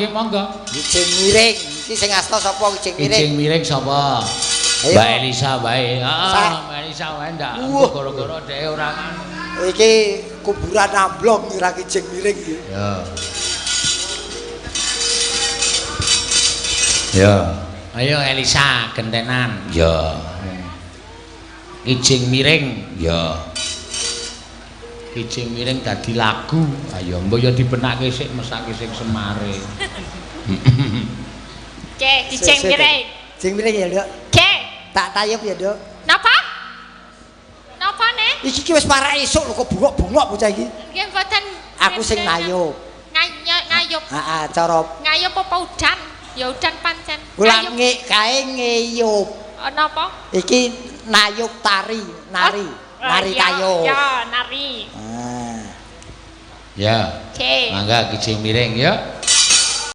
nggih monggo. Kijing miring. Iki sing asta sapa kijing miring? Kijing miring sapa? Ayo. Mbak Elisa wae. Heeh, Mbak Elisa wae ndak gara-gara dhek ora nganu. Iki kuburan amblong ora kijing miring iki. Ya. Ya. Ayo Elisa gentenan. Ya. Kijing miring. Ya. Kijing miring dadi lagu. Ayo mbok ya dibenake sik mesake sing semare. Oke, kijing miring. Kijing miring ya, Nduk. Oke. Tak tayub ya, Nduk. Napa? Napa ne? Iki ki wis parah esuk lho kok bungok-bungok bocah iki. Nggih mboten. Aku sing nayub. Ngayub. Heeh, cara ngayub apa udan? Ya udan pancen. Kula kae ngeyub. Napa? Iki nayub tari, nari, nari tayub. Ya, nari. Ah. Ya. Oke. Mangga kijing miring ya.